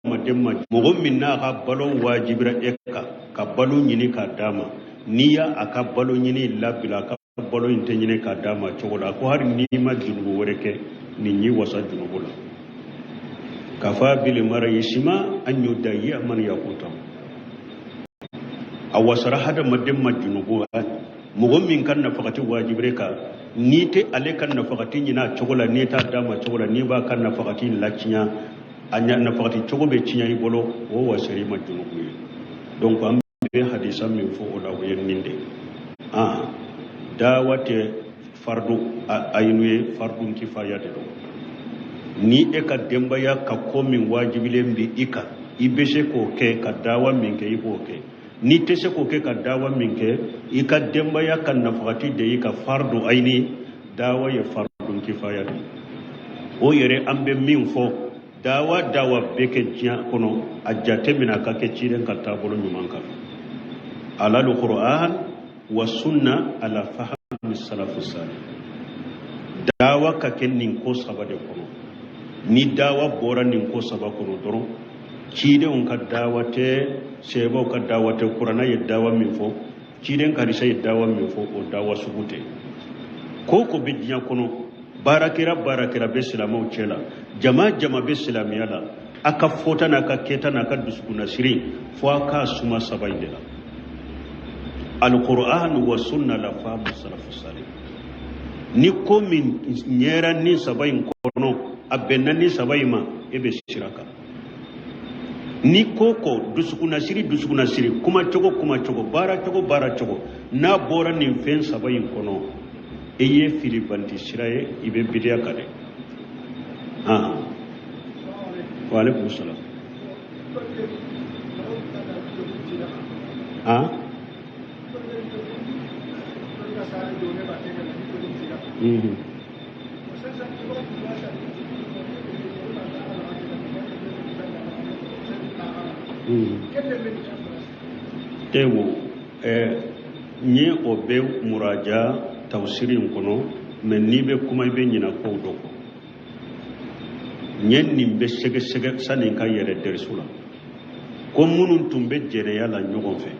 Hadamaden ma, mɔgɔ min n'a ka balo wajibira e kan ka balo ɲini k'a d'a ma, n'i y'a a ka balo ɲini labila, a ka balo in tɛ ɲini k'a d'a ma cogo la, ko hali n'i ma junubu wɛrɛ kɛ, nin y'i wasa junubu la. Kafa bil mar'i isma an yudayyi'a man yaquta. A wasara hadamaden ma junubu, mɔgɔ min ka nafakati wajibira kan, n'i tɛ ale ka nafakati ɲini a cogo la, n'i t'a d'a ma cogo la, n'i b'a ka nafakati latiɲɛ, a nafakati cogo bɛ tiɲɛ i bolo, o wasara i ma junubu ye. Donc an bɛ hadisa min fɔ o la, o ye nin de ye. Dawa tɛ fardu ayinu ye, fardu kifaya de don. Ni e ka denbaya ka ko min wajibilen bɛ i kan, i bɛ se k'o kɛ ka dawa min kɛ, i b'o kɛ. N'i tɛ se k'o kɛ ka dawa min kɛ, i ka denbaya ka nafakati de y'i ka fardu ayini, dawa ye fardu kifaya de ye. O yɛrɛ an bɛ min fɔ, dawa dawa bɛ kɛ diɲɛ kɔnɔ, a jate minɛ a ka kɛ ciden ka taabolo ɲuman kan, alal qur'an wa sunna ala fahmi salafu salih. Dawa ka kɛ nin ko saba de kɔnɔ. Ni dawa bɔra nin ko saba kɔnɔ dɔrɔn, cidenw ka dawa tɛ, sahabaw ka dawa tɛ, kuranna ye dawa min fɔ, ciden ka hadisa ye dawa min fɔ, o dawa sugu tɛ. Ko ko bɛ diɲɛ kɔnɔ, baarakɛra baarakɛra bɛ silamɛw cɛ la, jama jama bɛ silamɛya la, a ka fɔta n'a ka kɛta n'a ka dusukunnasiri, fo a k'a suma saba in de la: alquran wa sunna la fahmu salafu salih. Ni ko min ɲɛra ni saba in kɔnɔ, a bɛnna ni saba in ma, e bɛ sira kan. Ni ko ko dusukunnasiri dusukunnasiri, kuma cogo kuma cogo, baara cogo baara cogo, n'a bɔra nin fɛn saba in kɔnɔ, e ye filibanti sira ye, i bɛ bidiya kan dɛ. Wa alaikum salam. Ewo n ye o bɛ muraja tafsiri in kɔnɔ, mais n'i bɛ kuma, i bɛ ɲina kow dɔ kɔ. N ye nin bɛ sɛgɛsɛgɛ sani n ka yɛlɛ dɛrisu la, ko minnu tun bɛ jɛnɛya la ɲɔgɔn fɛ,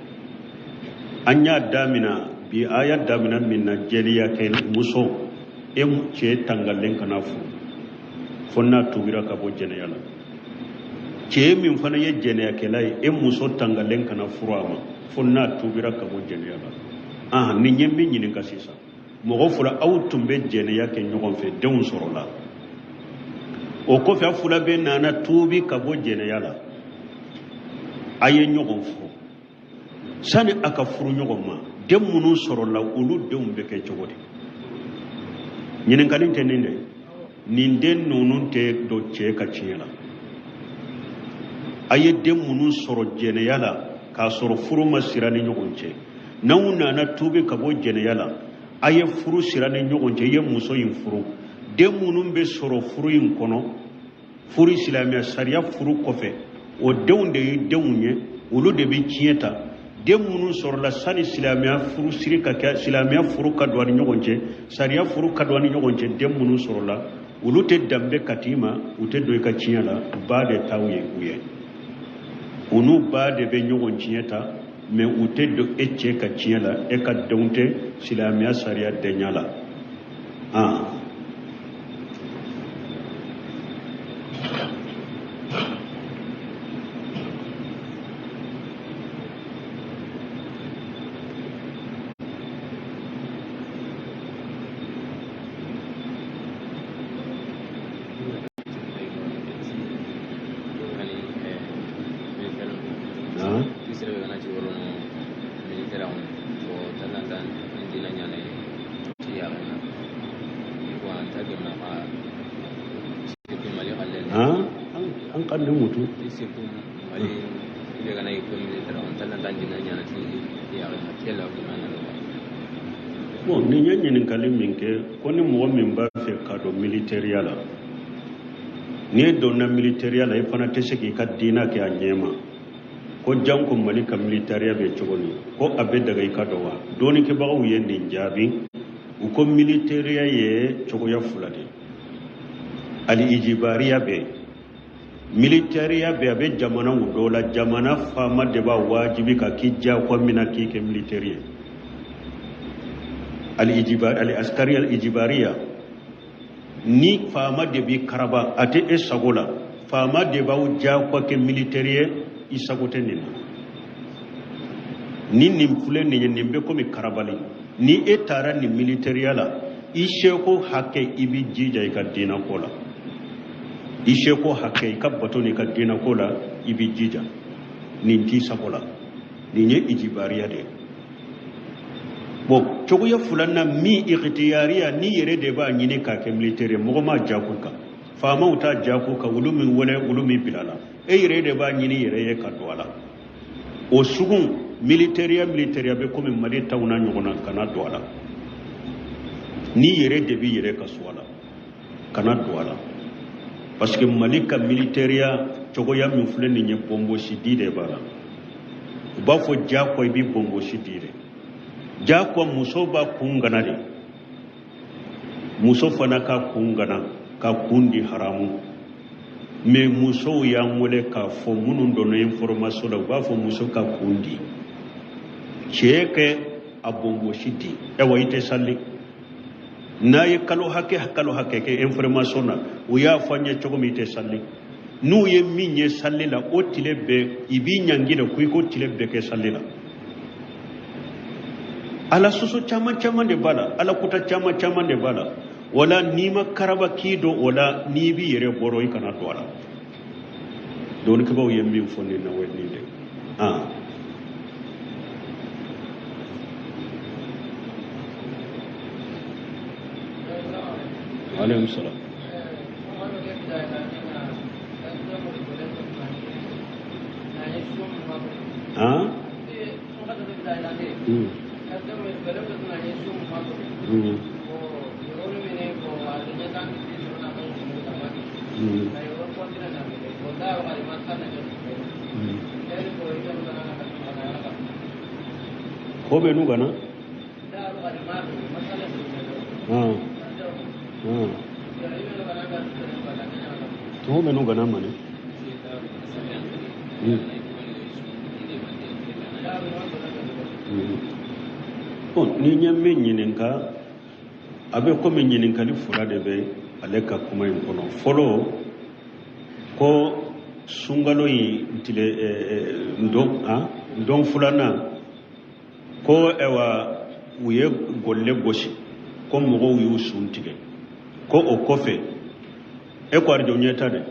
an y'a damina bi aya damina min na, jɛnɛya kɛ muso, e cɛ tangalen kana furu fo n'a tubira ka bɔ jɛnɛya la. Cɛ min fana ye jɛnɛyakɛla ye, e muso tangalen kana furu a ma fo n'a tubira ka bɔ jɛnɛya la. Nin ye min ɲininka sisan, mɔgɔ fila aw tun bɛ jɛnɛya kɛ ɲɔgɔn fɛ, denw sɔrɔla, o kɔfɛ aw fila bɛɛ nana tuubi ka bɔ jɛnɛya la, a ye ɲɔgɔn furu. Sani a ka furu ɲɔgɔn ma, den minnu sɔrɔla, olu denw bɛ kɛ cogo di? Ɲininkali tɛ nin dɛ. Nin den ninnu tɛ don cɛ ka tiɲɛ la. A ye den minnu sɔrɔ jɛnɛya la k'a sɔrɔ furu ma sira ni ɲɔgɔn cɛ, n'aw nana tuubi ka bɔ jɛnɛya la, a ye furu sira ni ɲɔgɔn cɛ, i ye muso in furu, den minnu bɛ sɔrɔ furu in kɔnɔ, furu silamɛya sariya furu kɔfɛ, o denw de ye denw ye, olu de bɛ tiɲɛ ta. Den minnu sɔrɔla sani silamɛya furu siri ka kɛ, silamɛya furu ka don a ni ɲɔgɔn cɛ, sariya furu ka don a ni ɲɔgɔn cɛ, den minnu sɔrɔla, olu tɛ danbe ka t'i ma, u tɛ don i ka tiɲɛ la, ba de taw ye u ye, u n'u ba de bɛ ɲɔgɔn tiɲɛ ta, mais u tɛ don e cɛ ka tiɲɛ la, e ka denw tɛ silamɛya sariya denya la. An ka ne mutu. Bon, nin ye ɲininkali min kɛ, ko ni mɔgɔ min b'a fɛ ka don militɛriya la, n'i donna militɛriya la, i fana tɛ se k'i ka diina kɛ a ɲɛ ma, ko janko Mali ka militɛriya bɛ cogo min, ko a bɛ daga i ka don wa? Dɔnnikɛbagaw ye nin jaabi, u ko militɛriya ye cogoya fila de ye. Ali ijibariya bɛ yen. Militɛriya bɛ, a bɛ jamanaw dɔ la, jamana faama de b'a wajibi ka k'i diyagoya min na k'i kɛ militɛri ye. Al-ijibar, al-askari al-ijibariya, ni faama de b'i karaba, a tɛ e sago la, faama de b'aw diyagoya kɛ militɛri ye, i sago tɛ nin na. Ni nin filɛ nin ye, nin bɛ komi karabali. Ni e taara nin militɛriya la, i seko hakɛ i b'i jija i ka diinɛ ko la, i seko hakɛ i ka bato n'i ka diinɛ ko la, i b'i jija. Nin t'i sago la, nin ye ijibariya de ye. Bon, cogoya filanan min ikhtiyariya, n'i yɛrɛ de b'a ɲini k'a kɛ militɛri ye, mɔgɔ m'a jago kan, faamaw t'a jago kan, olu min wele, olu min bila la, e yɛrɛ de b'a ɲini yɛrɛ ye ka don a la. O sugu militɛriya, militɛriya bɛ komi Mali taw n'a ɲɔgɔn na, kana don a la. N'i yɛrɛ de b'i yɛrɛ ka so a la, kana don a la, parce que Mali ka militɛriya cogoya min filɛ nin ye, bɔnbɔsi di de b'a la. U b'a fɔ diyagoya i bɛ bɔnbɔsi di de, diyagoya muso b'a kun gana de, muso fana ka kun gana ka kun di haramu. Mais musow y'an wele k'a fɔ, minnu donna information la, u b'a fɔ muso ka kun di, cɛ kɛ a bɔnbɔsi di. Ayiwa, i tɛ sali n'a ye kalo hakɛ, kalo hakɛ kɛ information na, u y'a fɔ an ye cogo min, i tɛ sali. N'u ye min ye sali la, o tile bɛɛ i b'i ɲangi de ko i ko tile bɛɛ kɛ sali la. Ala sɔsɔ caman caman de b'a la, ala kuta caman caman de b'a la. Wala n'i ma karaba k'i don o la, n'i b'i yɛrɛ bɔrɔ, i kana don a la. Dɔnnikɛbaaw ye min fɔ nin na, o ye nin de. Aleykum salaam. Ko bɛ n'u kana. Ko bɛ n'u kana mani. Bon, ni n ye min ɲininka, a bɛ komi ɲininkali fila de bɛ ale ka kuma in kɔnɔ. Fɔlɔ, ko sunkalo in tile don, don filanan, ko ayiwa, u ye gɔlɛ gosi, ko mɔgɔw y'u sun tigɛ, ko o kɔfɛ e ko arajo ɲɛta dɛ,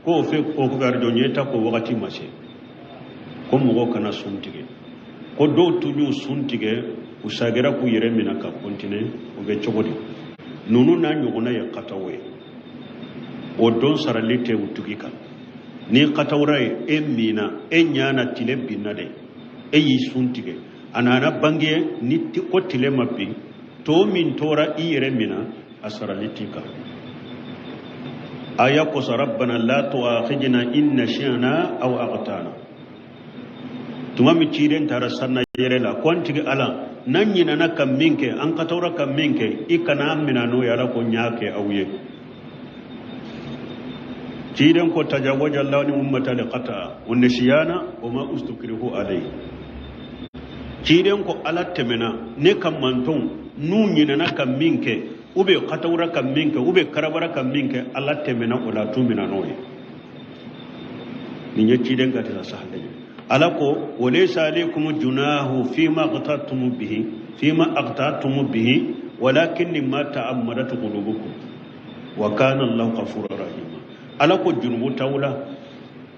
ko o fɛ, o kɔfɛ arajo ɲɛta ko wagati ma se ko mɔgɔw kana sun tigɛ, ko dɔw tun y'u sun tigɛ, u sagira k'u yɛrɛ minɛ ka continuer. O bɛ cogo di? Ninnu n'a ɲɔgɔnna ye kataw ye, o don sarali tɛ u tigi kan. Ni katawura ye e mina, e ɲana tile binna de, e y'i sun tigɛ, a nana bange ni ko tile ma bin, to min tora i yɛrɛ mina, a sarali t'i kan. Aya kosɔn, rabbana la tu'akhidna in nasina aw akhtana. Tuma min ciden taara sanna yɛrɛ la, ko an tigi Ala, n'an ɲinana ka min kɛ, an katawura ka min kɛ, i kana an mina n'o ye. Ala ko n y'a kɛ aw ye. Ciden ko tajawaja Allahu li ummati al khata'a wa nisyana wa ma ustukrihu alayhi. Ciden ko Ala tɛmɛna ne ka mantonw n'u ɲinana ka min kɛ, u bɛ katawura ka min kɛ, u bɛ karabara ka min kɛ, Ala tɛmɛna o la, t'u mina n'o ye. Nin ye ciden ka tila sahale ye. Ala ko walaysa alaykum junahu fima aqta'tum bihi, fima aqta'tum bihi, walakin ma ta'ammadat qulubukum wa kana Allahu ghafurur rahima. Ala ko junubu t'aw la,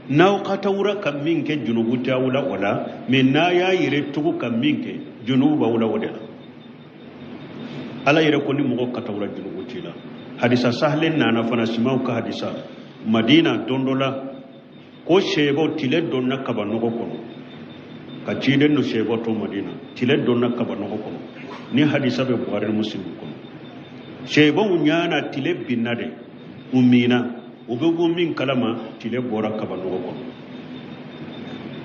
n'aw katawura ka min kɛ, junubu t'aw la o la, mais n'a y'a yɛrɛ tugu ka min kɛ, junubu b'aw la o de la. Ala yɛrɛ ko ni mɔgɔ katawura, junubu t'i la. Hadisa sahalen nana fana, simaw ka hadisa, Madina don dɔ la, ko sɛbɔ tile donna kaba nɔgɔ kɔnɔ, ka ciden no sɛbɔ to Madina, tile donna kaba nɔgɔ kɔnɔ. Ni hadisa bɛ Buhari ni Muslim kɔnɔ. Sɛbɔw ɲana tile binna de, u mina, u bɛ bɔ min kalama, tile bɔra kaba nɔgɔ kɔnɔ.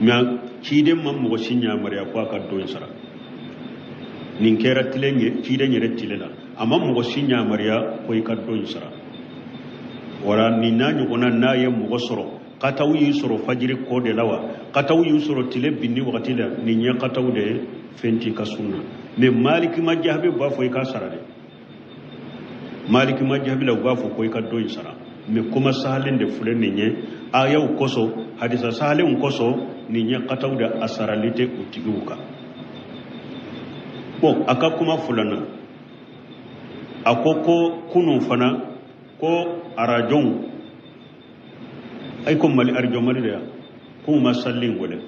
Mɛ ciden ma mɔgɔ si yamaruya ko a ka don sara. Nin kɛra tile ciden yɛrɛ tile la, a ma mɔgɔ si yamaruya ko i ka don sara. Wala nin n'a ɲɔgɔnna, n'a ye mɔgɔ sɔrɔ. Kataw y'i sɔrɔ fajiri kɔ de la wa, kataw y'i sɔrɔ tile binni wagati la, nin ye kataw de ye, fɛn t'i ka sun na. Mais Maliki majahabi b'a fɔ i k'a sara dɛ. Maliki majahabi la, u b'a fɔ ko i ka dɔ in sara. Mais kuma sahalen de filɛ nin ye, ayaw kosɔn, hadisa sahalenw kosɔn, nin ye kataw de, a sarali tɛ u tigiw kan. Bon, a ka kuma filanan, a ko ko kunun fana ko arajonw, ay ko Mali arajo Mali de ya, k'u ma sali wele,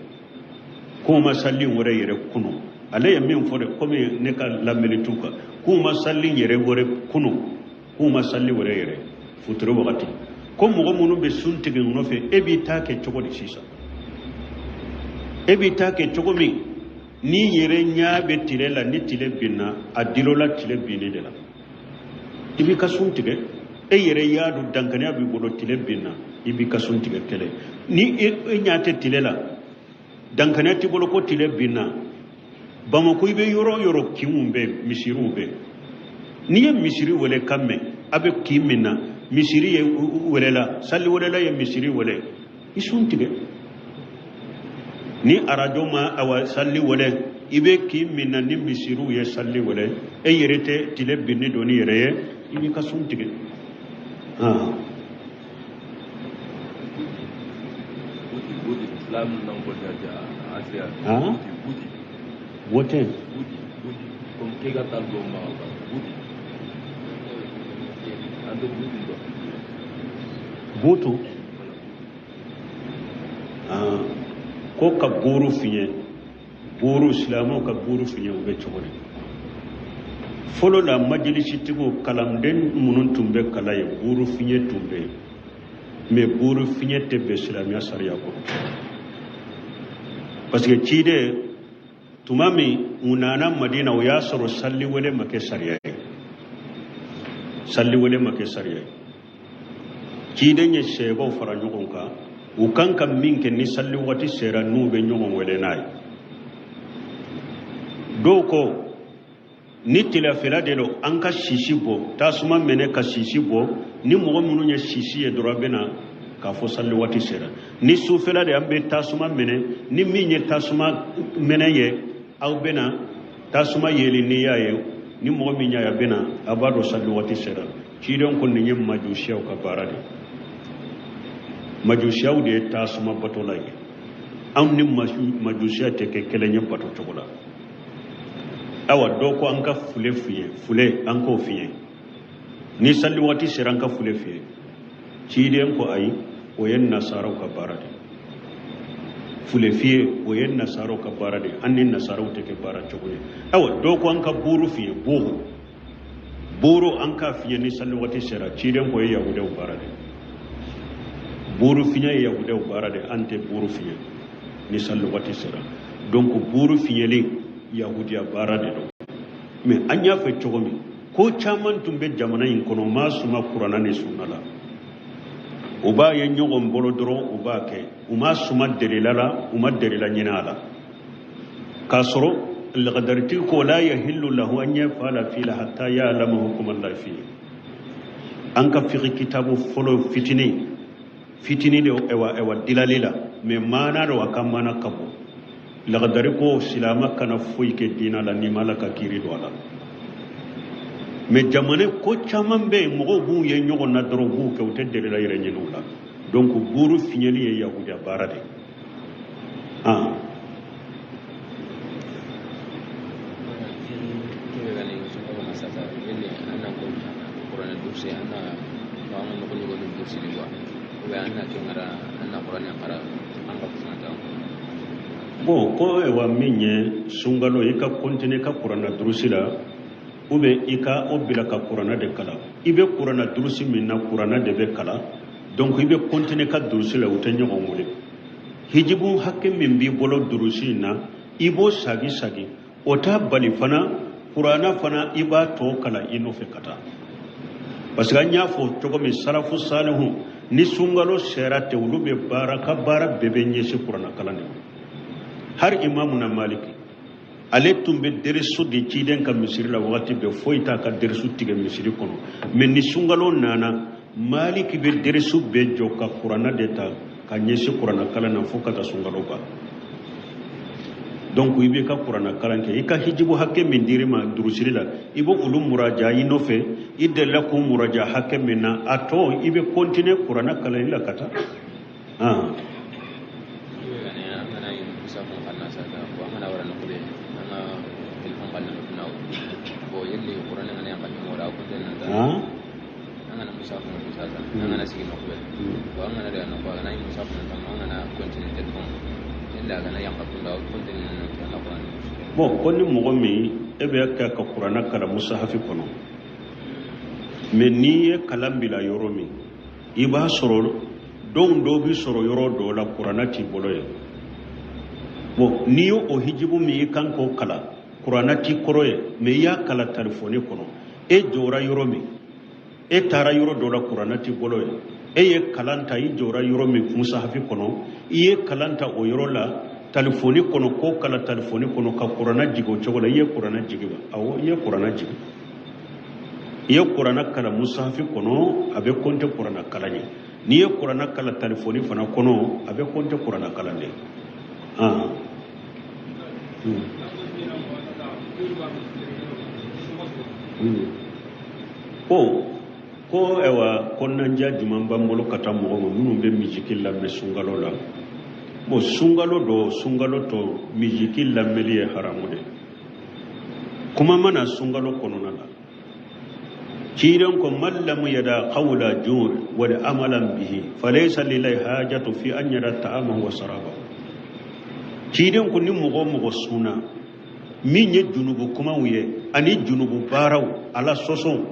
k'u ma sali wɛrɛ yɛrɛ kunu. Ale ye min fɔ de, komi ne ka lamɛnni t'u kan, k'u ma sali yɛrɛ wɛrɛ kunu, k'u ma sali wɛrɛ yɛrɛ futuri wagati, ko mɔgɔ minnu bɛ sun tigɛ nɔfɛ, e b'i ta kɛ cogo di sisan? E b'i ta kɛ cogo min, n'i yɛrɛ ɲɛ bɛ tile la, ni tile binna, a dil'o la tile binni de la, i b'i ka sun tigɛ. E yɛrɛ y'a dɔn, dankaniya b'i bolo, tile binna, i b'i ka sun tigɛ. Kɛlɛ ni e ɲɛ tɛ tile la, dankaniya t'i bolo ko tile binna. Bamako, i bɛ yɔrɔ o yɔrɔ, kinw bɛ, misiriw bɛ. N'i ye misiri wele kan mɛn, a bɛ kin min na, misiri ye welela, sali welela ye misiri wele, i sun tigɛ. Ni arajo ma awa sali wele, i bɛ kin min na, ni misiriw ye sali wele, e yɛrɛ tɛ tile binni dɔn n'i yɛrɛ ye, i b'i ka sun tigɛ. Ah. Ah? Wote. Butu. Ah. Ko ka buuru fiɲɛ, buuru, silamɛw ka buuru fiɲɛ, u bɛ cogo di? Fɔlɔ la, majilisitigiw, kalanden minnu tun bɛ kalan ye, buuru fiɲɛ tun bɛ yen. Mais buuru fiɲɛ tɛ bɛn silamɛya sariya kɔrɔ, parce que ciden tuma min u nana Madina, o y'a sɔrɔ sali wele ma kɛ sariya ye, sali wele ma kɛ sariya ye. Ciden ye sɛbaw fara ɲɔgɔn kan, u kan ka min kɛ ni sali waati sera, n'u bɛ ɲɔgɔn wele n'a ye. Dɔw ko ni tilafɛla de don, an ka sisi bɔ, tasuma mɛnɛ ka sisi bɔ, ni mɔgɔ minnu ye sisi ye dɔrɔn, a bɛ na k'a fɔ sali waati sera. Ni sufɛla de, an bɛ tasuma mɛnɛ, ni min ye tasuma mɛnɛ ye, aw bɛ na tasuma yeli, n'i y'a ye, ni mɔgɔ min y'a ye, a bɛ na, a b'a dɔn sali waati sera. Ciden ko nin ye majusiyaw ka baara de ye, majusiyaw de ye tasuma batola ye, anw ni majusiya tɛ kɛ kelen ye bato cogo la. Awa, dɔw ko an ka fule fiɲɛ, fule, an k'o fiɲɛ, ni sali waati sera, an ka fule fiɲɛ. Ciden ko ayi, o ye nasaraw ka baara de, fule fiye, o ye nasaraw ka baara de, an ni nasaraw tɛ kɛ baara cogo ye. Awa, dɔw ko an ka buuru fiɲɛ, buuru, buuru, an k'a fiɲɛ ni sali waati sera. Ciden ko ye yahudaw baara de, buuru fiɲɛ ye yahudaw baara de, an tɛ buuru fiɲɛ ni sali waati sera. Donc buuru fiɲɛli yahudiya baara de don. Mais an y'a fɛ cogo min, ko caman tun bɛ jamana in kɔnɔ, u m'a suma Kurana ni sunna la, u b'a ye ɲɔgɔn bolo dɔrɔn, u b'a kɛ, u m'a suma delila la, u ma delila ɲini a la. K'a sɔrɔ lagadaritigi ko la yahillu lahu an yafala fila hatta ya'lama hukuma Allah fihi. An ka fiqh kitabu fɔlɔ fitinin fitinin de, ewa ewa dilali la, mais maana do, a ka maana ka bon. Lagadari ko silama kana foyi kɛ diina la n'i ma Ala ka kiiri don a la. Mais jamana ko caman bɛ yen, mɔgɔw b'u ye ɲɔgɔn na dɔrɔn, u b'u kɛ, u tɛ delila yɛrɛ ɲini u la. Donc buuru fiɲɛli ye yahudiya baara de ye. Ah. Bon, ko ewa min ye sunkalo, i ka continuer ka Kurana durusi la, ou bien i ka o bila ka Kurana de kalan. I bɛ Kurana durusi min na, Kurana de bɛ kalan, donc i bɛ continuer ka durusi la, u tɛ ɲɔgɔn wele. Hijibu hakɛ min b'i bolo durusi in na, i b'o sagi sagi, o t'a bali fana Kurana fana i b'a tɔ kalan i nɔfɛ ka taa. Parce que an y'a fɔ cogo min, salafu salihu, ni sunkalo sera ten, olu bɛ baara ka baara bɛɛ bɛ ɲɛsin Kurana kalan de ma. Hari Imamu na Maliki, ale tun bɛ deresu di ciden ka misiri la wagati bɛɛ, foyi t'a ka deresu tigɛ misiri kɔnɔ. Mais ni sunkalo nana, Maliki bɛ deresu bɛɛ jɔ ka Kurana de ta. Ka ɲɛsin kuranna kalan na fo ka taa sunkalo ban. Donc i b'i ka kuranna kalan kɛ, i ka hijibu hakɛ min dir'i ma durusili la, i b'o olu muraja i nɔfɛ. I delila k'u muraja hakɛ min na, a tɔ i bɛ continuer kuranna kalanni la ka taa. Ah. Ah. Bon, ko ni mɔgɔ min e bɛ kɛ ka kuranna kalan musahafi kɔnɔ, mais n'i ye kalan bila yɔrɔ min, i b'a sɔrɔ don dɔw bɛ sɔrɔ yɔrɔ dɔw la, kuranna t'i bolo yen. Bon, n'i y'o o hijibu min i kan k'o kalan, kuranna t'i kɔrɔ yen, mais i y'a kalan telefɔni kɔnɔ, e jɔra yɔrɔ min, e taara yɔrɔ dɔ la, kuranna t'i bolo yen, e ye kalan ta, i jɔra yɔrɔ min musahafi kɔnɔ, i ye kalan ta o yɔrɔ la telefɔni kɔnɔ, k'o kalan telefɔni kɔnɔ ka kuranna jigin o cogo la, i ye kuranna jigin wa? Awɔ, i ye kuranna jigin. I ye kuranna kalan musahafi kɔnɔ, a bɛ kɔnte kuranna kalan ye. N'i ye kuranna kalan telefɔni fana kɔnɔ, a bɛ kɔnte kuranna kalan de ye. Ko ayiwa, kɔnɔnajɛya jumɛn b'an bolo ka taa mɔgɔ ma minnu bɛ misiki lamɛn sunkalo la? Bon, sunkalo dɔ, sunkalo tɔ, misiki lamɛnli ye haramu de. Kuma mana sunkalo kɔnɔna la, ciden ko man lam yada qawla jur wal amalan bihi falaysa lillahi hajatu fi an yada ta'amahu wa sarabahu. Ciden ko ni mɔgɔ o mɔgɔ sunna, min ye junubu kumaw ye ani junubu baaraw, Ala sɔsɔw,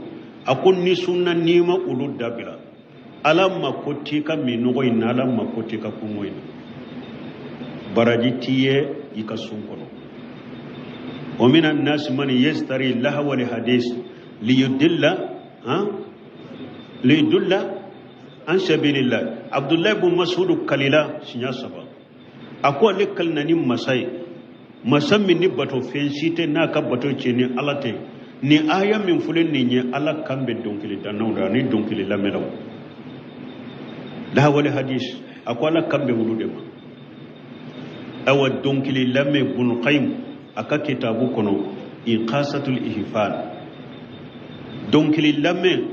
a ko n'i sunna, n'i ma olu dabila, Ala mako t'i ka minnɔgɔ in na, Ala mako t'i ka kɔngɔ in na, baraji t'i ye i ka sun kɔnɔ. Wa mina nasi man yastari lahwa li hadis liyudilla, han, liyudulla an sabilillah. Abdullahi bin Mas'ud kalila siɲɛ saba, a ko ale kalina ni masa ye, masa min ni bato fɛn si tɛ n'a ka bato cɛ ni Ala tɛ. Ni aya min fɔlen nin ye, Ala kan bɛ dɔnkili dannaw la ani dɔnkili lamɛnnaw, lahawale hadis, a ko Ala kan bɛ olu de ma. Awa, dɔnkili lamɛn, Bunu Qayyim a ka kitabu kɔnɔ, Iqasatul Ihfan, dɔnkili lamɛn,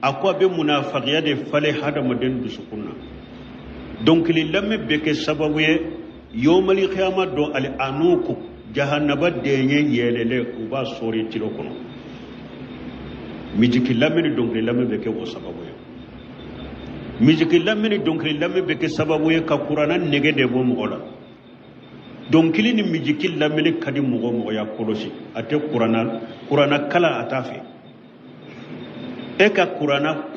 a ko a bɛ munafagiya de falen hadamaden dusukun na. Dɔnkili lamɛn bɛ kɛ sababu ye yomali kiyama don, ali anuku jahanaba dɛɲɛ yɛlɛlen, u b'a sɔɔri tilo kɔnɔ. Mijiki lamɛn ni dɔnkili lamɛn bɛ kɛ o sababu ye. Mijiki lamɛn ni dɔnkili lamɛn bɛ kɛ sababu ye ka kuranna nege de bɔ mɔgɔ la. Dɔnkili ni mijiki lamɛnni ka di mɔgɔ o mɔgɔ y'a kɔlɔsi, a tɛ kuranna kalan, a t'a fɛ. E ka kuranna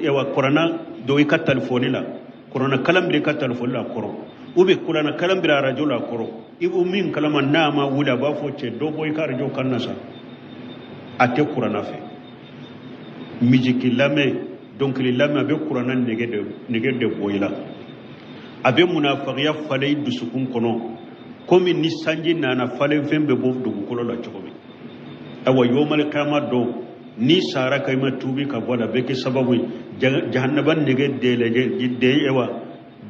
yawa kuranna don i ka telefɔni la, kuranna kalan biri i ka telefɔni la kɔrɔ, ou bien kuranna kalan biri arajo la kɔrɔ, i b'o min kalama, n'a ma wuli, a b'a fɔ cɛ dɔ bɔ i ka arajo kan na sa. A tɛ kuranna fɛ. Mijiki lamɛn, dɔnkili lamɛn, a bɛ kuranna nege de bɔ i la, a bɛ munafagiya falen i dusukun kɔnɔ, komi ni sanji nana, falenfɛn bɛ bɔ dugukolo la cogo min. Awa, yomali kiyama don, n'i sara ka i ma tuubi ka bɔ a la, a bɛ kɛ sababu ye jahanaba nege dɛlɛgɛ den, ewa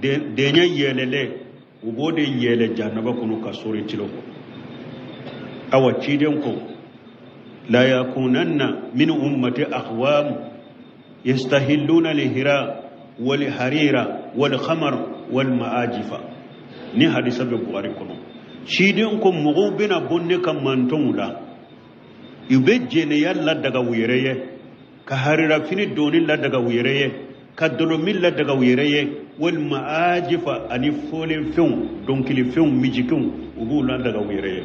dɛɲɛ yɛlɛlen, u b'o de yɛlɛ jahanaba kɔnɔ ka sori tilo kɔ. Awa, ciden ko la yakunanna min ummati aqwam yastahilluna lihira wal harira wal khamar wal ma'ajifa. Ni hadisa bɛ Bukhari kɔnɔ. Ciden ko mɔgɔw bɛna bɔ ne ka mantɔnw la, u bɛ jɛnɛya ladaga u yɛrɛ ye, ka harirafini donni ladaga u yɛrɛ ye, ka dɔlɔmin ladaga u yɛrɛ ye, wal ma'ajifa, ani fɔlenfɛnw, dɔnkilifɛnw, mijikiw, u b'u ladaga u yɛrɛ ye.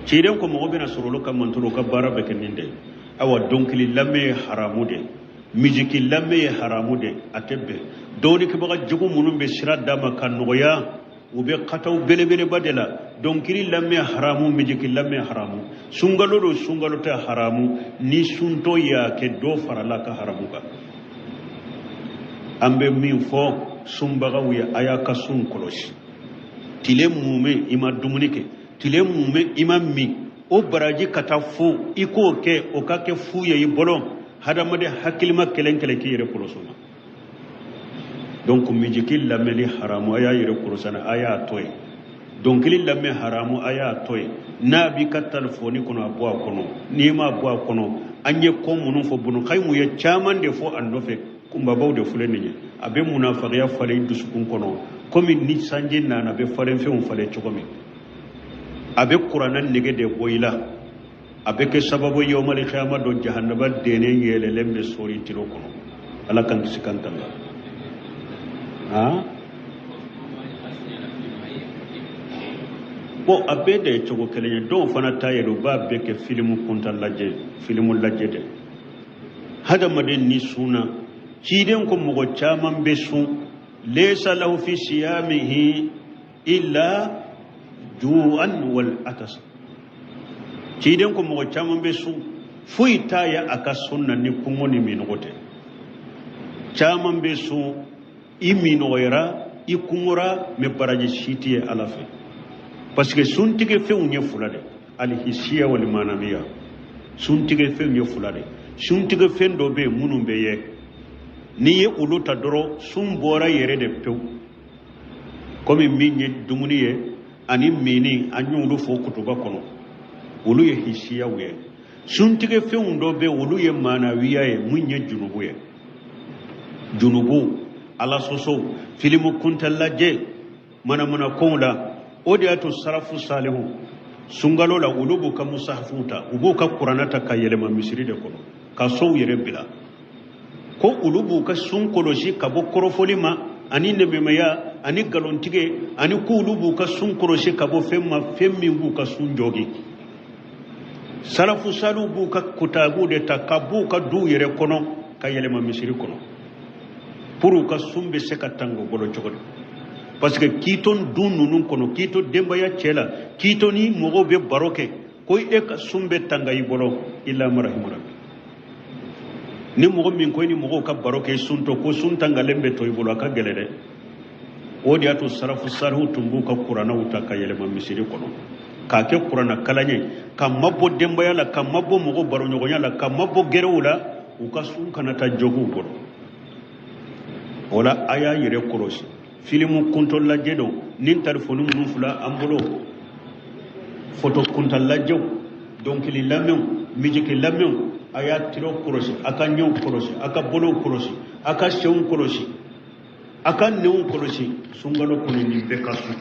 Ciden ko mɔgɔ bɛna sɔrɔ olu ka mantɔn, u ka baara bɛ kɛ nin de ye. Awa, dɔnkili lamɛn ye haramu de, misiki lamɛn ye haramu de, a tɛ bɛn. Dɔnnikɛbaga jugu minnu bɛ sira d'a ma ka nɔgɔya, u bɛ kataw belebeleba de la. Dɔnkili lamɛn haramu, misiki lamɛn haramu, sunkalo don, sunkalo tɛ haramu. Ni suntɔ y'a kɛ, dɔ farala ka haramu kan. An bɛ min fɔ sunbagaw ye, a y'a ka sun kɔlɔsi. Tile mumɛ i ma dumuni kɛ, tile mumɛ i ma min, o baraji ka taa fo i k'o kɛ, o ka kɛ fu ye i bolo. Hadamaden hakilima kelen kelen k'i yɛrɛ kɔlɔsi o ma. Donc mijiki lamɛnni haramu, a y'a yɛrɛ kɔlɔsi a y'a to yen. Dɔnkili lamɛn haramu, a y'a to yen. N'a b'i ka telefɔni kɔnɔ, a bɔ a kɔnɔ. N'i m'a bɔ a kɔnɔ, an ye ko minnu fɔ, Bunu Kayimu ye caman de fɔ a nɔfɛ, kunbabaw de filɛ nin ye. A bɛ munafagiya falen i dusukun kɔnɔ, komi ni sanji nana a bɛ falenfɛnw falen cogo min. A bɛ kuranɛ nege de bɔ i la. A bɛ kɛ sababu ye yawmal kiyama don, jahanaba denen yɛlɛlen bɛ sɔrɔ i tilo kɔnɔ. Ala k'an kisi k'an tanga. Bon, a bɛɛ de ye cogo kelen ye. Dɔw fana ta yɛrɛ, u b'a bɛɛ kɛ filimu kuntan lajɛ, filimu lajɛ de. Hadamaden ni sunna, ciden ko mɔgɔ caman bɛ sun, laysa lahu fi siyamihi illa ju'an wal atas. Ciden ko mɔgɔ caman bɛ sun, foyi t'a ye a ka sun na ni kɔngɔ ni minnɔgɔ tɛ. Caman bɛ sun, i minnɔgɔyara, i kɔngɔra, mais baraji si t'i ye Ala fɛ, parce que suntigɛ fɛnw ye fila de, alihisiya wal manamiya. Suntigɛ fɛnw ye fila de. Suntigɛ fɛn dɔ bɛ yen minnu bɛ ye, n'i ye olu ta dɔrɔn, sun bɔra yɛrɛ de pewu, komi min ye dumuni ye ani minni, an y'olu fɔ kutuba kɔnɔ, olu ye hisiyaw ye. Suntigɛ fɛnw dɔ bɛ yen, olu ye manawiya ye, mun ye junubu ye. Junubu, Ala sɔsɔw, filimu kuntan lajɛ, manamanakow la. O de y'a to sarafu salihu sunkalo la, olu b'u ka musahafuw ta, u b'u ka kuranɛ ta ka yɛlɛma misiri de kɔnɔ, ka sow yɛrɛ bila, ko olu b'u ka sun kɔlɔsi ka bɔ kɔrɔfɔli ma ani nɛmɛmaya ani nkalontigɛ, ani k'olu b'u ka sun kɔlɔsi ka bɔ fɛn ma, fɛn min b'u ka sun jɔgi. Salafu salihu b'u ka kutabu de ta ka b'u ka duw yɛrɛ kɔnɔ ka yɛlɛma misiri kɔnɔ, pour u ka sun bɛ se ka tanga bolo cogo di. Parce que k'i to du ninnu kɔnɔ, k'i to denbaya cɛ la, k'i to ni mɔgɔw bɛ baro kɛ, ko e ka sun bɛ tanga i bolo, illa man rahima rabbi. Ni mɔgɔ min ko i ni mɔgɔw ka baro kɛ i sun to, ko sun tangalen bɛ to i bolo, a ka gɛlɛ dɛ. O de y'a to sarafu salihu tun b'u ka kuranɛw ta ka yɛlɛma misiri kɔnɔ, k'a kɛ kuranɛ kalan ye, ka mabɔ denbaya la, ka mabɔ mɔgɔ baroɲɔgɔnya la, ka mabɔ gɛrɛw la, u ka sun kana taa jogiw bolo. O la a y'a yɛrɛ kɔlɔsi filimu kuntɔ lajɛ don ni telefɔni minnu fila an bolo, foto kuntan lajɛw, dɔnkili lamɛnw, mijiki lamɛnw, a y'a tilo kɔlɔsi, a ka ɲɛw kɔlɔsi, a ka bolow kɔlɔsi, a ka senw kɔlɔsi, a ka nɛnw kɔlɔsi. Sunkalo kɔnɔ nin bɛɛ ka sun.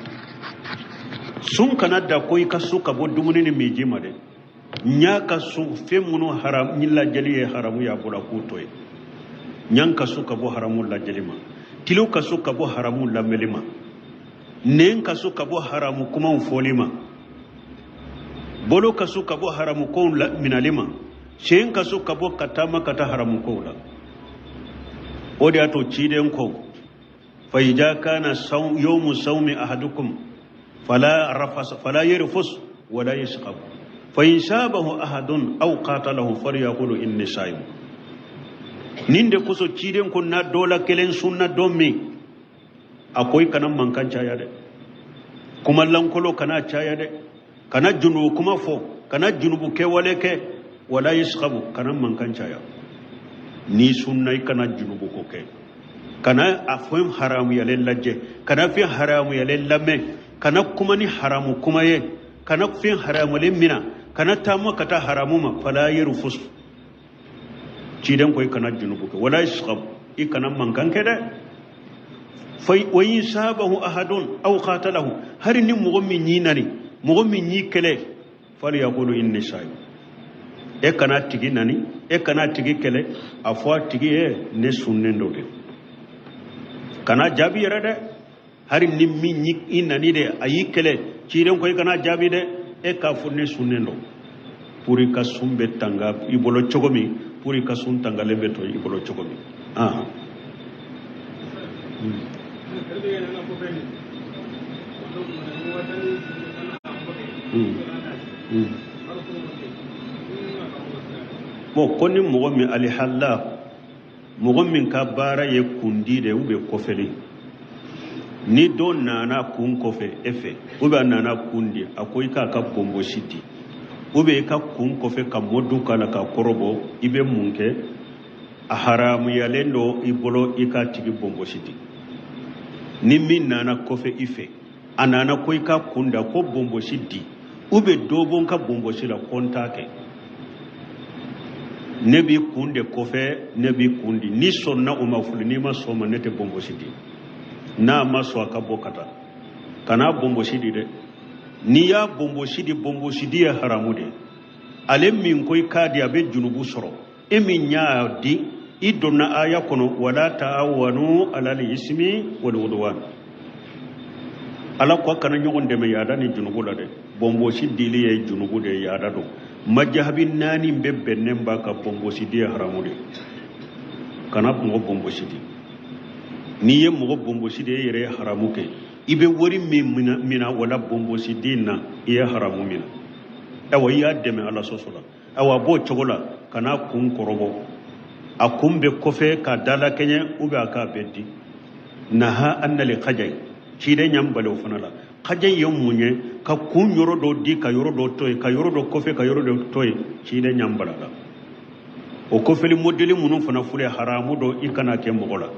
Sun kana da ko i ka sun ka bɔ dumuni ni minji ma dɛ. Ɲa ka sun fɛn minnu haram ni lajɛli ye haramu y'a bolo, a k'o to yen. Ɲa ka sun ka bɔ haramu lajɛli ma, tilo ka sun ka bɔ haramu lamɛnli ma, nɛn ka sun ka bɔ haramu kumaw fɔli ma, bolo ka sun ka bɔ haramu kow minali ma, sen ka sun ka bɔ ka taama ka taa haramu kow la. O de y'a to ciden ko fa iza kana yawmu sawmi ahadukum fala rafas fala yarfus wala yaskhab fa in sabahu ahadun aw qatalahu falyaqulu inni sa'im. Nin de kosɔn ciden ko n'a dɔ la kelen sunna don min, a ko i kana mankan caya dɛ, kuma lankolon kana caya dɛ, kana junubu kuma fɔ, kana junubu kɛwale kɛ, wala yashabu, kana mankan caya. N'i sunna, i kana junubu ko kɛ, kana a fɛn haramuyalen lajɛ, kana fɛn haramuyalen lamɛn, kana kuma ni haramu kuma ye, kana fɛn haramuyalen mina, kana taama ka taa haramu ma. Fala yarfus, ciden ko i kana junubu kɛ, wala yashabu, i kana mankan kɛ dɛ. Fa wa in sabahu ahadun aw qatalahu, hari ni mɔgɔ min y'i nani, mɔgɔ min y'i kɛlɛ, falyaqulu inni sa'im. E kana tigi nani, e kana tigi kɛlɛ, a fɔ a tigi ye ne sunnen don dɛ. Kana jaabi yɛrɛ dɛ. Hari ni min y'i nani dɛ, a y'i kɛlɛ, ciden ko i kana jaabi dɛ, e k'a fɔ ne sunnen don, pour i ka sun bɛ tanga i bolo cogo min, pour i ka sun tangalen bɛ to i bolo cogo min. Bon, ko ni mɔgɔ min alihala, mɔgɔ min ka baara ye kundi de ou bien kɔfɛli, ni dɔ nana kun kɔfɛ e fɛ, ou bien a nana kun di, a ko i k'a ka bonbosi di, ou bien i ka kun kɔfɛ ka mɔdu k'a la k'a kɔrɔbɔ, i bɛ mun kɛ? A haramuyalen don i bolo i k'a tigi bonbosi di. Ni min nana kɔfɛ i fɛ, a nana ko i ka kun da ko bonbosi di, ou bien dɔ bɔ n ka bonbosi la, ko n t'a kɛ, ne b'i kun de kɔfɛ, ne b'i kun di. N'i sɔnna o ma fili, n'i ma sɔn o ma, ne tɛ bonbosi di. N'a ma sɔn, a ka bɔ ka taa. Kana bonbosi di dɛ. N'i y'a bonbosi di, bonbosi di ye haramu de ye. Ale min ko i k'a di, a bɛ junubu sɔrɔ. E min y'a di, i donna aya kɔnɔ, wala taawanu alal ismi wal udwan. Ala ko a kana ɲɔgɔn dɛmɛ yaada ni junubu la dɛ. Bonbosi dili ye junubu de ye, yaada don. Majahabi naani bɛɛ bɛnnen b'a kan, bonbosi di ye haramu de. Kana mɔgɔ bonbosi di. N'i ye mɔgɔ bonbosi di, e yɛrɛ ye haramu kɛ. I bɛ wari min mina wala bonbosi di na, i ye haramu mina. Awa, i y'a dɛmɛ Ala sɔsɔ la. Awa, a b'o cogo la, kana kun kɔrɔbɔ, a kun bɛ kɔfɛ k'a dalakɛɲɛ, ou bien a k'a bɛɛ di. Naha annali kajai, ciden y'an bali o fana la. Kajai ye mun ye? Ka kun yɔrɔ dɔ di, ka yɔrɔ dɔ to yen, ka yɔrɔ dɔ kɔfɛ, ka yɔrɔ dɔ to yen. Ciden y'an bali a la. O kɔfɛli modeli minnu fana filɛ, haramu don, i kana kɛ mɔgɔ la.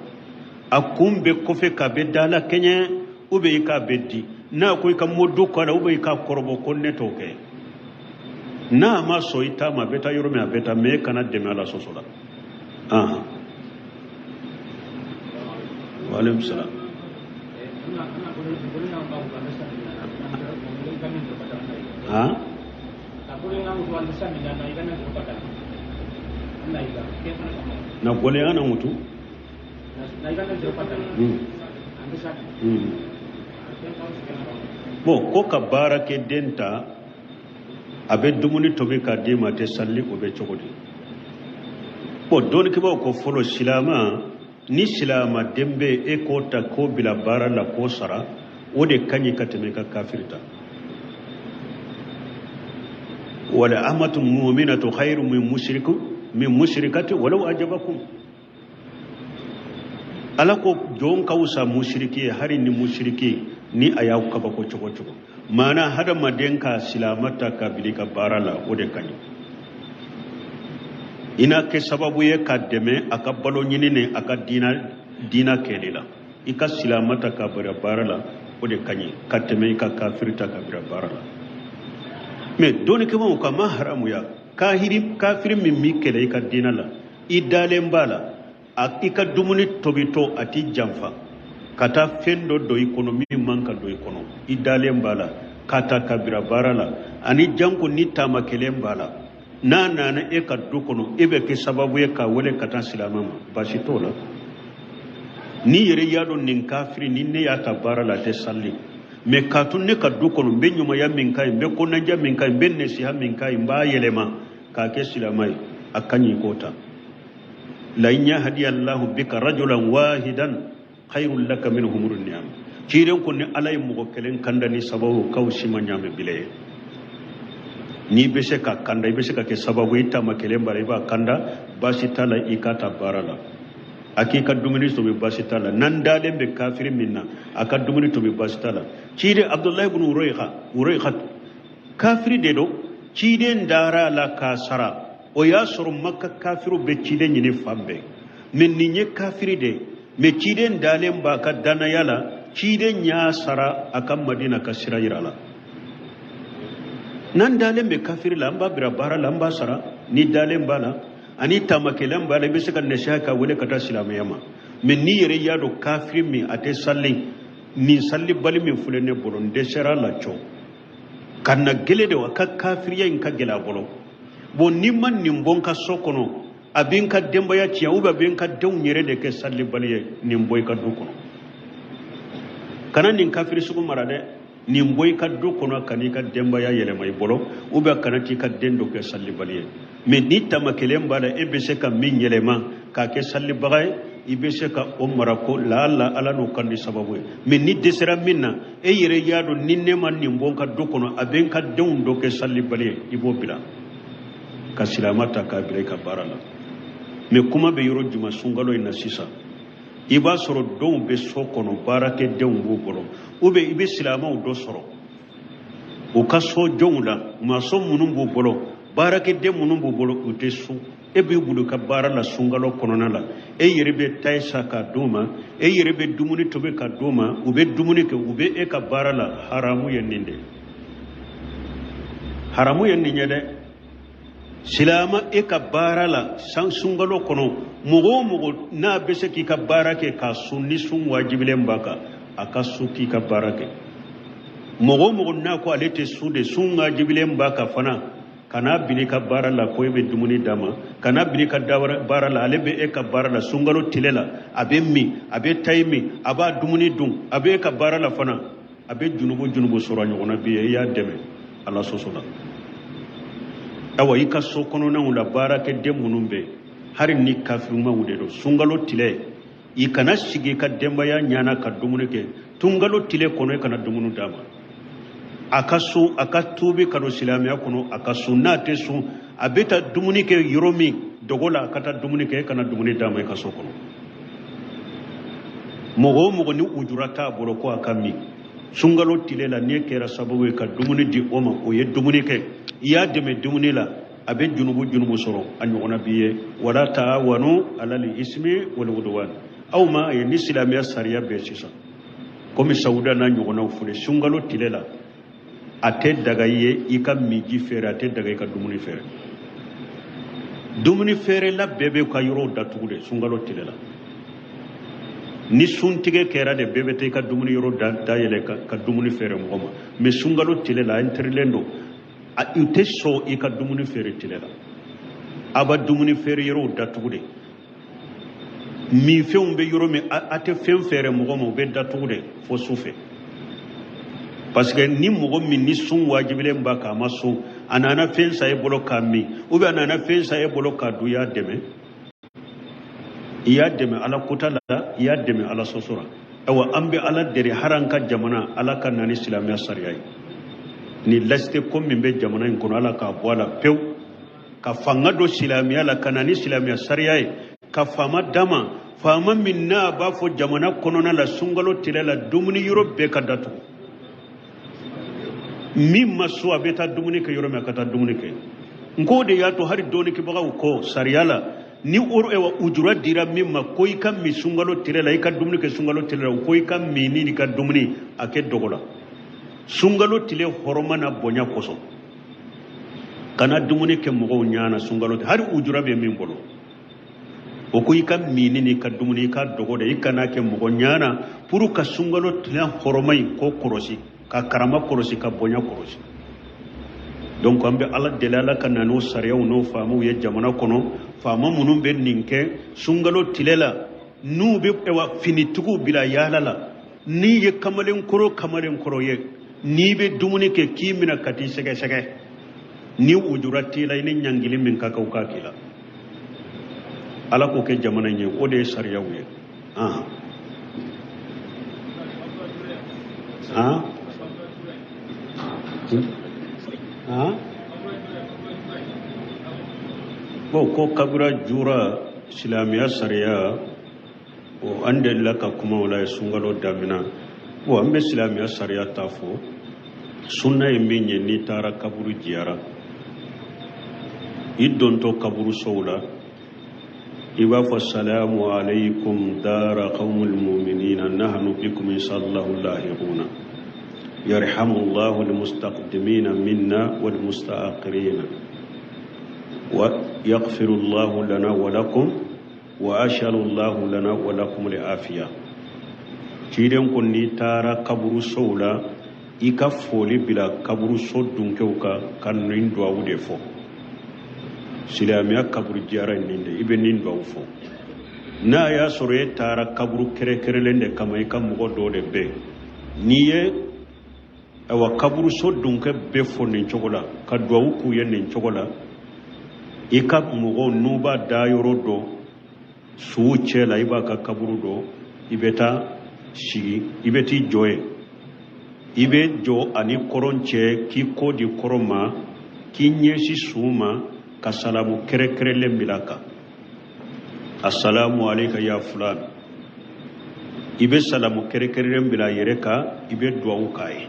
A kun bɛ kɔfɛ k'a bɛ dalakɛɲɛ, ou bien i k'a bɛɛ di. N'a ko i ka modo k'a la, ou bien i k'a kɔrɔbɔ, ko ne t'o kɛ. N'a ma sɔn i ta ma, a bɛ taa yɔrɔ min, a bɛ taa, mais e kana dɛmɛ a la sɔsɔ la. Ahan, waaleykum salaam. Han, na gole ana mutu. Bon, ko ka baarakɛden ta, a bɛ dumuni tobi k'a d'i ma, a tɛ sali, o bɛ cogo di? Bon, dɔnnikɛbaaw ko fɔlɔ, silama ni silamaden bɛ e k'o ta k'o bila baara la k'o sara, o de ka ɲi ka tɛmɛ i ka kafiri ta. Wala amatu mu'minatu khairu min mushriku min mushrikati walau ajabakum. Ala ko jɔn ka wusa musiriki ye, hari ni musiriki ni a y'aw kabako cogo cogo. Maana hadamaden ka silama ta ka bila i ka baara la, o de ka ɲi. I n'a kɛ sababu ye ka dɛmɛ a ka balo ɲini ni a ka diina kɛli la. I ka silama ta ka bila baara la, o de ka ɲi ka tɛmɛ i ka kafiri ta ka bila baara la. Mais dɔnnikɛbaaw ko a ma haramuya. Kafiri min b'i kɛlɛ i ka diina la, i dalen b'a la, a i ka dumuni tobitɔ a t'i janfa ka taa fɛn dɔ don i kɔnɔ min man ka don i kɔnɔ, i dalen b'a la k'a ta ka bila baara la, ani janko ni taama kelen b'a la, n'a nana e ka du kɔnɔ, e bɛ kɛ sababu ye k'a wele ka taa silamɛ ma, baasi t'o la. N'i yɛrɛ y'a dɔn nin kafiri ni ne y'a ta baara la, a tɛ sali, mais k'a to ne ka du kɔnɔ, n bɛ ɲumanya min k'a ye, n bɛ kɔnɔnajɛ min k'a ye, n bɛ nasiha min k'a ye, n b'a yɛlɛma k'a kɛ silamɛ ye, a ka ɲi k'o ta. La in yahdi Allahu bika rajulan wahidan khairul laka min humurun ni'am. Ciden ko ni Ala ye mɔgɔ kelen kanda ni sababu k'aw si ma ɲaamɛ bile ye. N'i bɛ se ka kanda, i bɛ se ka kɛ sababu ye, i taama kelen bara, i b'a kanda, baasi t'a la, i k'a ta baara la, a k'i ka dumuni tobi, baasi t'a la. N'an dalen bɛ kafiri min na, a ka dumuni tobi, baasi t'a la. Ciden Abdullahi ibn Urayqa kafiri de don, ciden dara a la k'a sara. O y'a sɔrɔ Maka kafiriw bɛ ciden ɲini fan bɛɛ, mais nin ye kafiri de ye, mais ciden dalen b'a ka danaya la, ciden y'a sara a ka Madina ka sira yira a la. N'an dalen bɛ kafiri la, an b'a bila baara la, an b'a sara. Ni dalen b'a la ani taamakɛlan b'a la, i bɛ se ka nasiha k'a wele ka taa silamɛya ma. Mais n'i yɛrɛ y'a dɔn kafiri min a tɛ sali, nin salibali min filɛ ne bolo, n dɛsɛra a la cɔ ka na gele de wa, ka kafiriya in ka gɛlɛ a bolo. Bon, n'i ma nin bɔ n ka so kɔnɔ, a bɛ n ka denbaya tiɲɛ, ou bien a bɛ n ka denw yɛrɛ de kɛ salibali ye. Nin bɔ i ka du kɔnɔ, kana nin kafiri sugu mara dɛ. Nin bɔ i ka du kɔnɔ, ka n'i ka denbaya yɛlɛma i bolo, ou bien kana t'i ka den dɔ kɛ salibali ye. Mais ni tama kelen b'a la, e bɛ se ka min yɛlɛma k'a kɛ salibaga ye, i bɛ se ka o mara ko laala Ala n'o kan di sababu ye. Mais ni dɛsɛra min na, e yɛrɛ y'a dɔn ni ne ma nin bɔ n ka du kɔnɔ, a bɛ n ka denw dɔ kɛ salibali ye, i b'o bila ka silama ta k'a bila i ka baara la. Mais kuma bɛ yɔrɔ jumɛn sunkalo in na sisan? I b'a sɔrɔ dɔw bɛ so kɔnɔ, baarakɛdenw b'u bolo, ou bien i bɛ silamɛw dɔ sɔrɔ u ka so jɔnw la, maçon minnu b'u bolo, baarakɛden minnu b'u bolo, u tɛ sun. E b'i bolo ka baara la sunkalo kɔnɔna la, e yɛrɛ bɛ tayi san ka d'u ma, e yɛrɛ bɛ dumuni tobi ka d'u ma, u bɛ dumuni kɛ, u bɛ e ka baara la. Haramu ye nin de, haramu ye nin ye dɛ. Silama e ka baara la san sunkalo kɔnɔ, mɔgɔ o mɔgɔ n'a bɛ se k'i ka baara kɛ k'a sun, ni sun wajibilen b'a kan, a ka sun k'i ka baara kɛ. Mɔgɔ o mɔgɔ n'a ko ale tɛ sun de, sun wajibilen b'a kan fana, kana bin i ka baara la ko e bɛ dumuni d'a ma, kana bin i ka baara la, ale bɛ e ka baara la sunkalo tile la, a bɛ min, a bɛ tayi min, a b'a dumuni dun, a bɛ e ka baara la fana, a bɛ junubu junubu sɔrɔ a ɲɔgɔnna bi ye, i y'a dɛmɛ ala sɔsɔ la. Awa, i ka so kɔnɔnaw la, baarakɛden minnu bɛ, hali ni kafirumaw de don, sunkalo tile i kana sigi i ka denbaya ɲɛna ka dumuni kɛ. Sunkalo tile kɔnɔ, i kana dumuni d'a ma. A ka sun, a ka tuubi ka don silamɛya kɔnɔ, a ka sun. N'a tɛ sun, a bɛ taa dumuni kɛ yɔrɔ min dogo la, a ka taa dumuni kɛ. E kana dumuni d'a ma i ka so kɔnɔ. Mɔgɔ o mɔgɔ ni ujura t'a bolo ko a ka min sunkalo tile la, n'e kɛra sababu ye ka dumuni di o ma, o ye dumuni kɛ, i y'a dɛmɛ dumuni la, a bɛ junubu junubu sɔrɔ a ɲɔgɔnna b'i ye. Wala taawanu alal ismi wal udwan. Aw ma ye ni silamɛya sariya bɛ sisan, komi sawuda n'a ɲɔgɔnnaw filɛ, sunkalo tile la a tɛ daga i ye i ka minji feere, a tɛ daga i ka dumuni feere. Dumuni feerela bɛɛ bɛ ka yɔrɔw datugu de sunkalo tile la. Ni suntigɛ kɛra de, bɛɛ bɛ taa i ka dumuni yɔrɔ dayɛlɛ ka dumuni feere mɔgɔ ma. Mais sunkalo tile la, a interditlen don, u tɛ sɔn i ka dumuni feere tile la. A b'a dumuni feere yɔrɔw datugu de. Minfɛnw bɛ yɔrɔ min, a tɛ fɛn feere mɔgɔ ma, u bɛ datugu de fo su fɛ. Parce que ni mɔgɔ min ni sun wajibilen b'a kan, a ma sun, a nana fɛn san e bolo k'a min, ou bien a nana fɛn san e bolo k'a dun, i y'a dɛmɛ, i y'a dɛmɛ ala kota la, i y'a dɛmɛ ala sɔsɔ la. Ayiwa, an bɛ ala deli, hali an ka jamana, ala ka na ni silamɛya sariya ye. Ni laïcité ko min bɛ jamana in kɔnɔ, ala k'a bɔ a la pewu, ka fanga don silamɛya la, ka na ni silamɛya sariya ye, ka faama d'a ma, faama min n'a b'a fɔ jamana kɔnɔna la, sunkalo tile la, dumuni yɔrɔ bɛɛ ka datugu. Min ma sun, a bɛ taa dumuni kɛ yɔrɔ min, a ka taa dumuni kɛ. N k'o de y'a to hali dɔɔnikɛbagaw ko sariya la, ni ujura dira min ma ko i ka min sunkalo tile la, i ka dumuni kɛ sunkalo tile la, u ko i ka min n'i ka dumuni a kɛ dogo la, sunkalo tile hɔrɔma n'a bonya kosɔn. Kana dumuni kɛ mɔgɔw ɲɛ na sunkalo tile, hali ujura bɛ min bolo, o ko i ka minni n'i ka dumuni, i ka dogo de, i kana kɛ mɔgɔ ɲɛ na, pour ka sunkalo tile hɔrɔma in ko kɔlɔsi, ka karama kɔlɔsi, ka bonya kɔlɔsi. Donc an bɛ ala deli, ala ka na n'o sariyaw n'o faamaw ye jamana kɔnɔ, faama minnu bɛ nin kɛ sunkalo tile la, n'u bɛ wa finitigiw bila yaala la. N'i ye kamalenkɔrɔ kamalenkɔrɔ ye, n'i bɛ dumuni kɛ, k'i minɛ ka t'i sɛgɛsɛgɛ, ni ujura t'i la, i ni ɲangili min ka kan, o k'a k'i la. Ala k'o kɛ jamana in ye, o de ye sariyaw ye. Han han han. Bon, ko kabura jura silamɛya sariya, o an delila ka kuma o la ye sunkalo damina. Bon, an bɛ silamɛya sariya ta fɔ. Sunna ye min ye, n'i taara kaburu jiyara, i dontɔ kaburu sow la, i b'a fɔ: salamu alaykum dara qawmul mu'minina, nahnu bikum inshallahu lahiquna, yarhamullahu almustaqdimina minna walmustaaqirina, wa yaghfiru llahu lana wa lakum, wa ashalu llahu lana wa lakum al-afiya. Ciden ko n'i taara kaburu sow la, i ka foli bila kaburu so dunkew kan, ka nin duwawu de fɔ. Silamɛya kaburu jiyara nin de, i bɛ nin duwawu fɔ. N'a y'a sɔrɔ e taara kaburu kɛrɛnkɛrɛnlen de kama, i ka mɔgɔ dɔw de bɛ yen, n'i ye ayiwa kaburuso dunkɛ bɛɛ fo nin cogo la, ka duwawu k'u ye nin cogo la, i ka mɔgɔw n'u b'a da yɔrɔ dɔn suw cɛ la, i b'a ka kaburu dɔn, i bɛ taa sigi, i bɛ t'i jɔ yen, i bɛ jɔ ani kɔrɔn cɛ, k'i kɔ di kɔrɔn ma, k'i ɲɛsin su ma, ka salamu kɛrɛnkɛrɛnlen bila a kan: assalamu alayka ya fulan. I bɛ salamu kɛrɛnkɛrɛnlen bila a yɛrɛ kan, i bɛ duwawu k'a ye,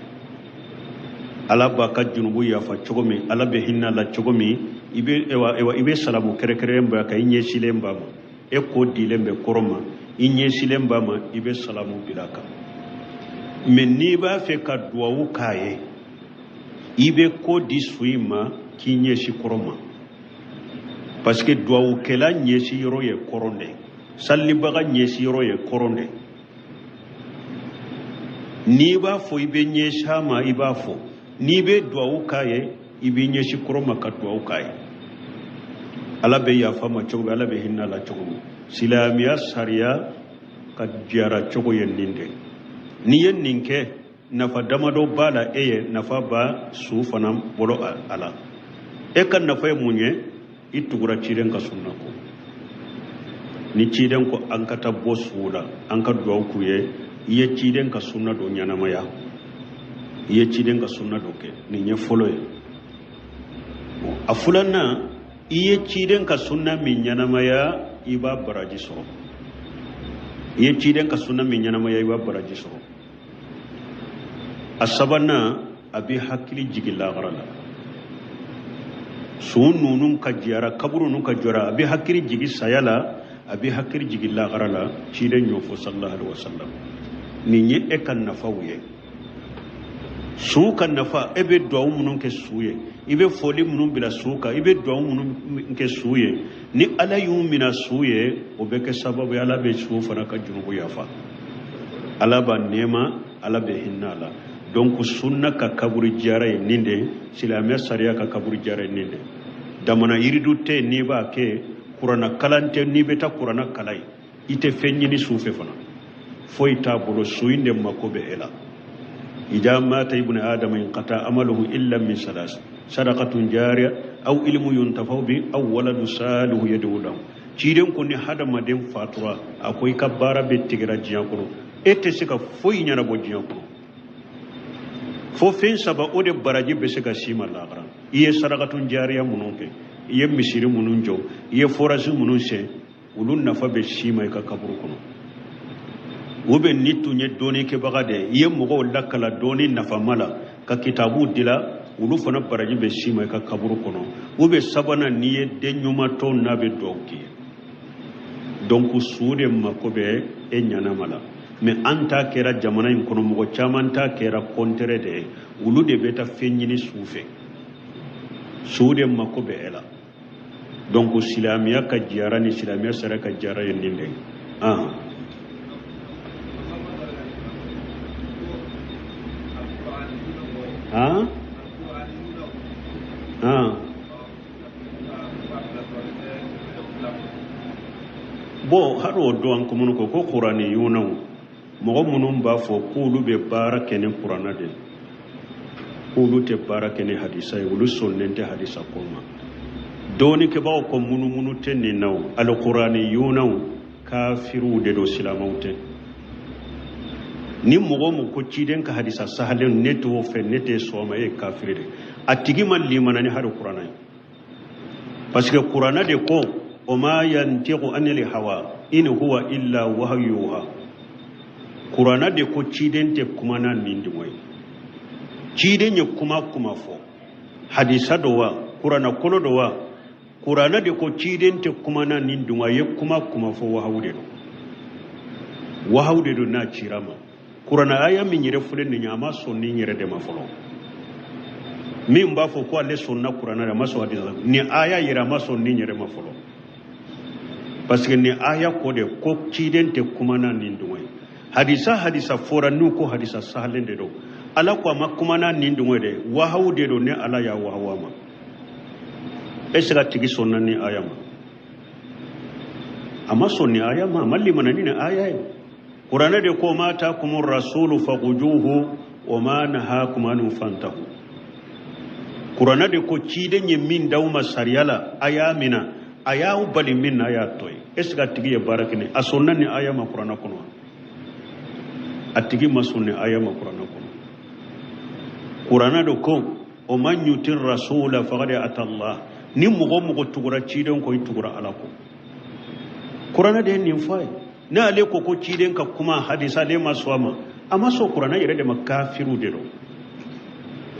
ala b'a ka junubu yafa cogo min, ala bɛ hinɛ a la cogo min. I bɛ ewa i bɛ salamu kɛrɛnkɛrɛnnen b'a kan, i ɲɛsilen b'a ma, e kɔ dilen bɛ kɔrɔn ma, i ɲɛsilen b'a ma, i bɛ salamu bila a kan. Mais n'i b'a fɛ ka duwawu k'a ye, i bɛ kɔ di su in ma k'i ɲɛsin kɔrɔn ma, parce que duwawukɛla ɲɛsin yɔrɔ ye kɔrɔn de ye, sallibaga ɲɛsin yɔrɔ ye kɔrɔn de ye. N'i b'a fɔ i bɛ ɲɛsin a ma, i b'a fɔ. N'i bɛ duwawu k'a ye, i b'i ɲɛsin kɔrɔn ma ka duwawu k'a ye. Ala bɛ yafa ma cogo min, Ala bɛ hinɛ a la cogo min. Silamɛya sariya ka jara cogo ye nin de. N'i ye nin kɛ, nafa damadɔ b'a la e ye, nafa b'a su fana bolo a la. E ka nafa ye mun ye? I tugura ciden ka sunna kɔ. Ni ciden ko an ka taa bɔ suw la, an ka duwawu k'u ye, i ye ciden ka sunna dɔ ɲɛnamaya, i ye ciden ka sunna dɔ kɛ. Nin ye fɔlɔ ye. A filanan, i ye ciden ka sunna min ɲɛnamaya, i b'a baraji sɔrɔ. I ye ciden ka sunna min ɲɛnamaya, i b'a baraji sɔrɔ. A sabanan, a bɛ hakili jigin lahara la. Su ninnu ka jara, kaburu ninnu ka jara, a bɛ hakili jigin saya la, a bɛ hakili jigin lahara la. Ciden y'o fɔ sallallahu alaihi wasallam. Nin ye e ka nafaw ye. Su ka nafa, e bɛ duwawu minnu kɛ su ye, i bɛ foli minnu bila su kan, i bɛ duwawu minnu kɛ su ye, ni Ala y'u mina su ye, o bɛ kɛ sababu ye Ala bɛ su fana ka jurumu yafa, Ala b'a nɛɛma, Ala bɛ hinɛ a la. Donc sunna ka kaburu jara ye nin de ye, silamɛ sariya ka kaburu jara ye nin de ye. Damana yiridu tɛ yen n'i b'a kɛ, kuranna kalan tɛ n'i bɛ taa kuranna kalan ye, i tɛ fɛn ɲini su fɛ fana, foyi t'a bolo, su in de mako bɛ e la. Ida mata ibnu adama inqata amaluhu illa min salas, sadaqatun jariya aw ilmu yuntafau bi aw waladu salihu yad'u lahu. Ciden ko ni hadamaden fatura, a ko i ka baara bɛ tigɛra diɲɛ kɔnɔ, e tɛ se ka foyi ɲɛnabɔ diɲɛ kɔnɔ fo fɛn saba, o de baraji bɛ se ka s'i ma lahara. I ye sarakatun jariya minnu kɛ, i ye misiri minnu jɔ, i ye forasi minnu sen, olu nafa bɛ s'i ma i ka kaburu kɔnɔ. U bɛ ni tun ye dɔnnikɛbaga de ye, i ye mɔgɔw lakala dɔnni nafama la ka kitabu dila, olu fana baraji bɛ s'i ma i ka kaburu kɔnɔ. U bɛ sabanan, n'i ye den ɲuman to n'a bɛ duwawu k'i ye. Donc su de mako bɛ e ɲɛnama la. Mais an ta kɛra jamana in kɔnɔ, mɔgɔ caman ta kɛra contraire de ye, olu de bɛ taa fɛn ɲini su fɛ, su de mako bɛ e la. Donc silamɛya ka jara ni silamɛya sariya ka jara ye nin de ye. Han han bon, hali o don an komunu ko ko kurani yunaw, mɔgɔ minnu b'a fɔ k'olu bɛ baara kɛ ni kuranna de ye, k'olu tɛ baara kɛ ni hadisa ye, olu sɔnnen tɛ hadisa ko ma. Dɔnnikɛbaaw ko munumunu tɛ nin na o, alikurani yunaw kafiriw de don, silamɛw tɛ. Ni mɔgɔ o mɔgɔ ko ciden ka hadisa sahalen ne t'o fɛ, ne tɛ sɔn a ma, e ye kafiri de. A tigi ma limana ni hali kuranna ye, parce que kuranna de ko o ma yantiqu anil hawa in huwa illa wahyu yuha. Kuranna de ko ciden tɛ kuma n'a nin dungɔ ye. Ciden ye kuma kuma fɔ, hadisa do wa, kuranna kolo do wa, kuranna de ko ciden tɛ kuma n'a nin dungɔ ye, kuma kuma fɔ wahawu de don, wahawu de don n'a cira ma. Kuranna aya min yɛrɛ filɛ nin ye, a ma sɔn nin yɛrɛ de ma fɔlɔ. Min b'a fɔ ko ale sɔnna kuranna de, a ma sɔn hadisa ni aya yɛrɛ, a ma sɔn nin yɛrɛ ma fɔlɔ, parce que ni aya ko de ko ciden tɛ kuma n'a nin dungɔ ye. Hadisa hadisa fɔra n'u ko hadisa sahalen de don, Ala ko a ma kuma n'a nin dungɔ ye dɛ, wahawu de don, ni Ala y'a wahawu a ma. Est ce que a tigi sɔnna ni aya ma? A ma sɔn ni aya ma, a ma limana ni aya ye. Kuranɛ de ko ma atakumu rasulu fakujuhu wa ma nahakum anhu fantahu. Kuranɛ de ko ciden ye min d'aw ma sariya la, a y'a mina, a y'aw bali min na, a y'a to yen. Est ce que a tigi ye baara kɛ ni a sɔnna ni aya ma kuranɛ kɔnɔ? A tigi ma sɔn ni aya ma kuranɛ kɔnɔ. Kuranɛ de ko o man yuti rasula faqad ata Allah. Ni mɔgɔ o mɔgɔ tugura ciden kɔ, i tugura Ala kɔ. Kuranɛ de ye nin fɔ a ye. N'ale ko ko ciden ka kuma hadisa ale ma sɔn a ma, a ma sɔn kuranɛ yɛrɛ de ma, kafiriw de don.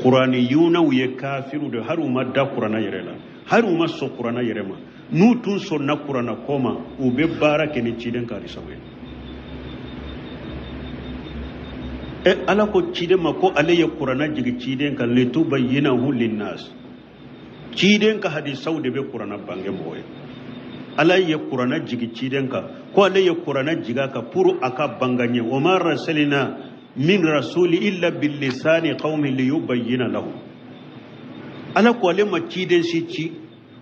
Kuraniyunaw ye kafiriw de, hali u ma da kuranɛ yɛrɛ la. Hali u ma sɔn kuranna yɛrɛ ma. N'u tun sɔnna kuranna ko ma, u bɛ baara kɛ ni ciden ka hadisaw ye. E Ala ko ciden ma ko ale ye kuranna jigin ciden kan litubayyinahu linnas. Ciden ka hadisaw de bɛ kuranna bange mɔgɔ ye. Ala ye kuranna jigin ciden kan ko ale ye kuranna jigin a kan pour a ka bange ɲɛ. Wa ma arsalna min rasuli illa bilisani qawmi liyubayyina lahum. Ala ko ale ma ciden si ci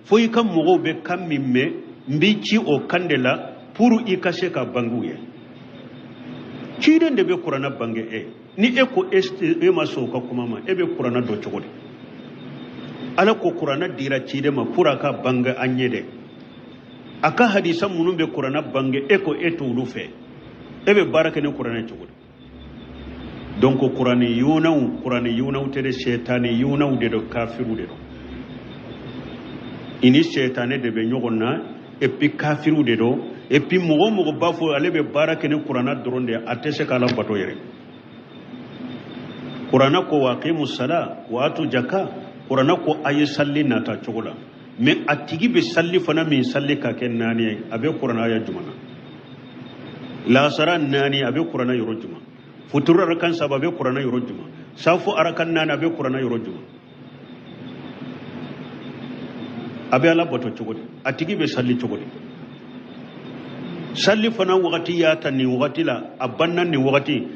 fo i ka mɔgɔw bɛ kan min mɛn, n b'i ci o kan de la pour i ka se ka bange u ye. Ciden de bɛ kuranna bange e. Ni e ko e ma sɔn o ka kuma ma, e bɛ kuranna dɔn cogo di? Ala ko kuranna dira ciden ma pour a ka bange an ye dɛ. A ka hadisa minnu bɛ kuranna bange, e ko e t'olu fɛ, e bɛ baara kɛ ni kuranna ye cogo di? Donc kuraniyunaw, kuraniyunaw tɛ dɛ, sɛtaniyunaw de don, kafiriw de don. I ni sɛtanɛ de bɛ ɲɔgɔn na, et puis kafiriw de don. Et puis mɔgɔ o mɔgɔ b'a fɔ ale bɛ baara kɛ ni kuranna dɔrɔn de ye, a tɛ se k'Ala bato yɛrɛ. Kuranna ko wa aqimu sala wa atu jaka. Kuranna ko a ye salli nata cogo la, mais a tigi bɛ salli fana min salli ka kɛ naani ye, a bɛ kuranna aya jumɛn na? Lasara naani, a bɛ kuranna yɔrɔ jumɛn? Futuru arakan saba, a bɛ kuranna yɔrɔ jumɛn? Safo arakan naani, a bɛ kuranna yɔrɔ jumɛn? A bɛ Ala bato cogo di? A tigi bɛ salli cogo di? Salli fana wagati y'a ta nin wagati la, a banna nin wagati.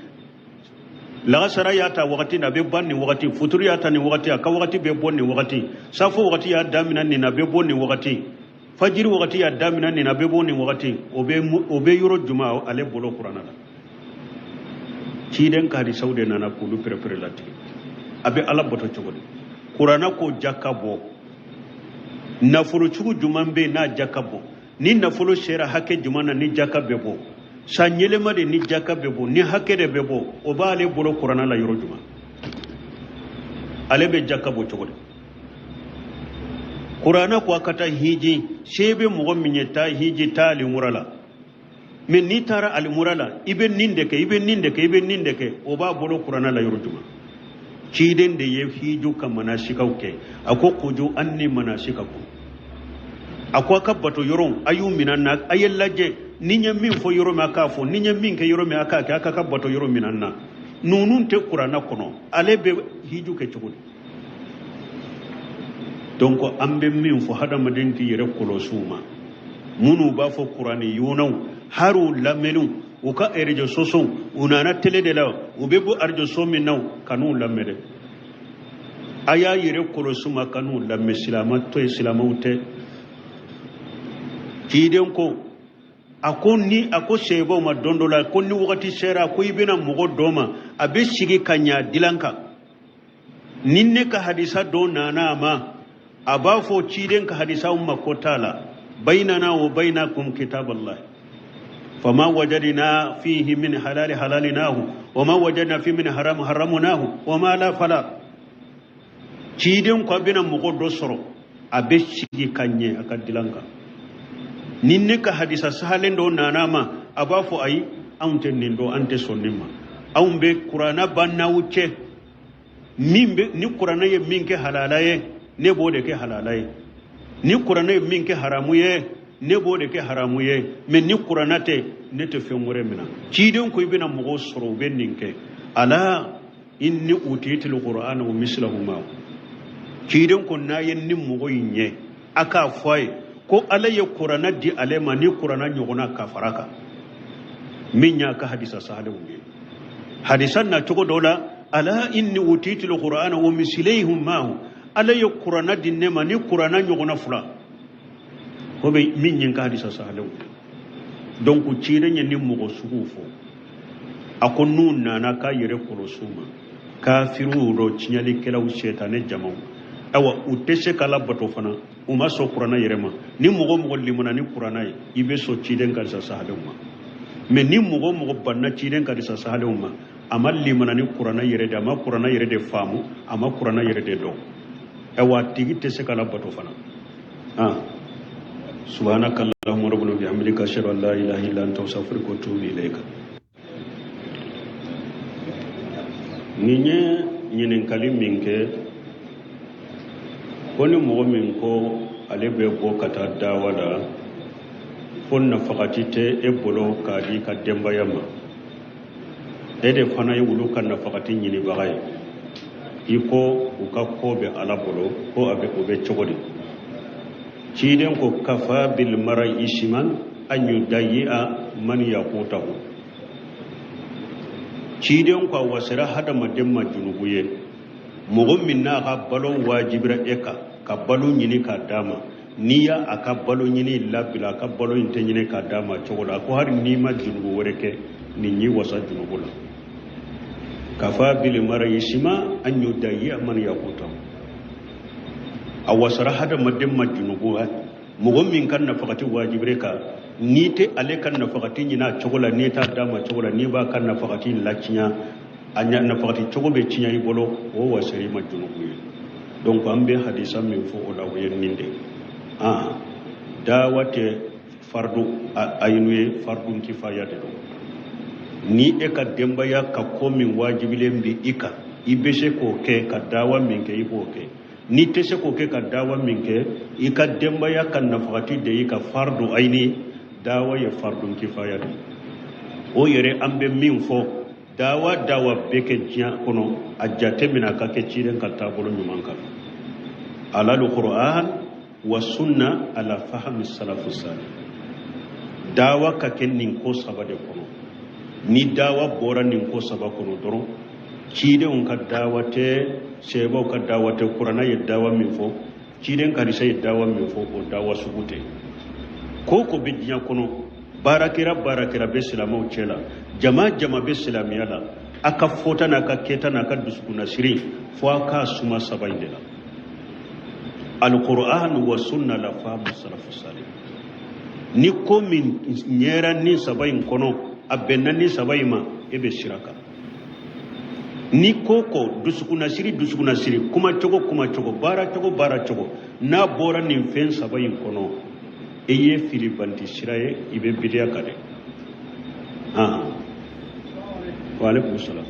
Lagasara y'a ta wagati na, a bɛ ban nin wagati. Futuru y'a ta nin wagati, a ka wagati bɛ bɔ nin wagati. Safo wagati y'a daminɛ nin na, a bɛ bɔ nin wagati. Fajiri wagati y'a daminɛ nin na, a bɛ bɔ nin wagati. O bɛ yɔrɔ jumɛn ale bolo kuranna la? Ciden ka hadisaw de nana k'olu perepere latigɛ. A bɛ Ala bato cogo di? Kuranna ko jaka bɔ. Nafolo cogo jumɛn bɛ yen n'a jaka bɔ? Ni nafolo sera hakɛ jumɛn na ni jaka bɛ bɔ? San yɛlɛma de ni jaka bɛ bɔ, ni hakɛ de bɛ bɔ, o b'ale bolo kuranna la yɔrɔ jumɛn? Ale bɛ jaka bɔ cogo di? Kuranna ko a ka taa hiji, se bɛ mɔgɔ min ye taa hiji, taa alimura la. Mais n'i taara alimura la, i bɛ nin de kɛ, i bɛ nin de kɛ, i bɛ nin de kɛ, o b'a bolo kuranna la yɔrɔ jumɛn? Ciden de ye hiju ka manasikaw kɛ. A ko kuzu anni manasikakum. A ko a ka bato yɔrɔw a y'u minɛ n na, a ye lajɛ ni n ye min fɔ yɔrɔ min a k'a fɔ, ni n ye min kɛ yɔrɔ min a k'a kɛ, a k'a ka bato yɔrɔ minɛ n na. Ninnu tɛ kuranna kɔnɔ, ale bɛ hiju kɛ cogo di? Donc an bɛ min fɔ, hadamaden k'i yɛrɛ kɔlɔsi u ma. Minnu b'a fɔ kuraniyunaw, hali u lamɛnniw, u ka réseaux sociaux, u nana télé de la, u bɛ bɔ arajo so min na, kan'u lamɛn dɛ. A y'a yɛrɛ kɔlɔsi u ma, kan'u lamɛn. Silamɛ to ye, silamɛw tɛ. Ciden ko a ko ni a ko sebaw ma don dɔ la ko ni wagati sera ko i bɛna mɔgɔ dɔ ma, a bɛ sigi ka ɲa dilan kan. Ni ne ka hadisa dɔ nana a ma, a b'a fɔ ciden ka hadisaw ma ko t'a la. Bainana wa bainakum kitaballah fama wajadina fihi min halali halalinahu wa ma wajadna fihi min haram haramunahu wa ma la fala. Ciden ko a bɛna mɔgɔ dɔ sɔrɔ, a bɛ sigi ka ɲɛ a ka dilan kan. Ni ne ka hadisa sahalen dɔ nana a ma, a b'a fɔ ayi, anw tɛ nin dɔn, an tɛ sɔn nin ma, anw bɛ kuranna ban n'aw cɛ. Min bɛ ni kuranna ye min kɛ halala ye, ne b'o de kɛ halala ye. Ni kuranna ye min kɛ haramu ye, ne b'o de kɛ haramu ye. Mais ni kuranna tɛ, ne tɛ fɛn wɛrɛ minɛ. Ciden ko i bɛna mɔgɔw sɔrɔ, u bɛ nin kɛ. Ala inni utitul qur'ana wa mislahu ma. Ciden ko n'a ye ni mɔgɔ in ye, a k'a fɔ a ye ko Ala ye kuranna di ale ma ni kuranna ɲɔgɔnna ka fara kan, min y'a ka hadisa sahalenw ye. Hadisa na cogo dɔ la, ala inni utitul qur'ana wa mislayhim ma'ahu. Ala ye kuranna di ne ma ni kuranna ɲɔgɔnna fila, o bɛ min ye n ka hadisa sahalenw ye. Donc ciden ye ni mɔgɔ suguw fɔ, a ko n'u nana k'a yɛrɛ kɔlɔsi u ma, kafiriw dɔ, tiɲɛlikɛlaw, sɛtanɛ jamaw, ayiwa u tɛ se k'Ala bato fana, u ma sɔn kuranna yɛrɛ ma. Ni mɔgɔ o mɔgɔ limana ni kuranna ye, i bɛ sɔn ciden ka hadisa sahalenw ma. Mais ni mɔgɔ o mɔgɔ banna ciden ka hadisa sahalenw ma, a ma limana ni kuranna yɛrɛ de, a ma kuranna yɛrɛ de faamu, a ma kuranna yɛrɛ de dɔn, ayiwa a tigi tɛ se k'Ala bato fana. Subhanaka allahumma rabbana bihamdika ashhadu an la ilaha illa anta astaghfiruka wa atubu ilayka. Nin ye ɲininkali min kɛ, ko ni mɔgɔ min ko Ale bɛ bɔ ka taa dawa la, fo nafagati tɛ e bolo k'a di i ka denbaya ma. E de fana ye olu ka nafagati ɲinibaga ye. I ko u ka ko bɛ Ala bolo, ko a bɛ o bɛ cogo di? Ciden ko kafa bil mar'i isman an yudayi'a man yaqutahu. Ciden ko a wasara hadamaden ma junubu ye, mɔgɔ min n'a ka balo wajibira e kan ka balo ɲini k'a d'a ma, n'i y'a a ka balo ɲini labila, a ka balo in tɛ ɲini k'a d'a ma cogo la. A ko hali n'i ma junubu wɛrɛ kɛ, nin y'i wasa junubu la. Kafa bil mar'i isma an yudayi'a man yaqutahu. A wasara hadamaden ma junubu, mɔgɔ min ka nafagati wajibira kan, n'i tɛ ale ka nafagati ɲini a cogo la, n'i t'a d'a ma cogo la, n'i b'a ka nafagati latiɲɛ, a nafagati cogo bɛ tiɲɛ i bolo, o wasara i ma junubu ye. Donc an bɛ hadisa min fɔ o la, o ye nin de ye. Dawa tɛ fardu ayinu ye, fardu kifaya de don. Ni e ka denbaya ka ko min wajibilen bɛ i kan, i bɛ se k'o kɛ ka dawa min kɛ, i b'o kɛ. N'i tɛ se k'o kɛ ka dawa min kɛ, i ka denbaya ka nafagati de y'i ka fardu ayini, dawa ye fardu kifaya de ye. O yɛrɛ an bɛ min fɔ, dawa dawa bɛ kɛ diɲɛ kɔnɔ, a jate minɛ a ka kɛ ciden ka taabolo ɲuman kan, alal Qur'an wa sunna ala fahmi salafu salih. Dawa ka kɛ nin ko saba de kɔnɔ. Ni dawa bɔra nin ko saba kɔnɔ dɔrɔn, cidenw ka dawa tɛ, sɛbɛw ka dawa tɛ. Kuranna ye dawa min fɔ, ciden karisa ye dawa min fɔ, o dawa sugu tɛ. Ko ko bɛ diɲɛ kɔnɔ, baarakɛra baarakɛra bɛ silamɛw cɛ la, jama jama bɛ silamɛya la, a ka fɔta n'a ka kɛta n'a ka dusukunnasiri, fo a k'a suma saba in de la: alquran wa sunna la fahmu salafu salih. Ni ko min ɲɛra ni saba in kɔnɔ, a bɛnna ni saba in ma, e bɛ sira kan. Ni ko ko dusukunnasiri dusukunnasiri, kuma cogo kuma cogo, baara cogo baara cogo, n'a bɔra nin fɛn saba in kɔnɔ, e ye filibanti sira ye, i bɛ bidiya kan dɛ. Wa aleykum salam.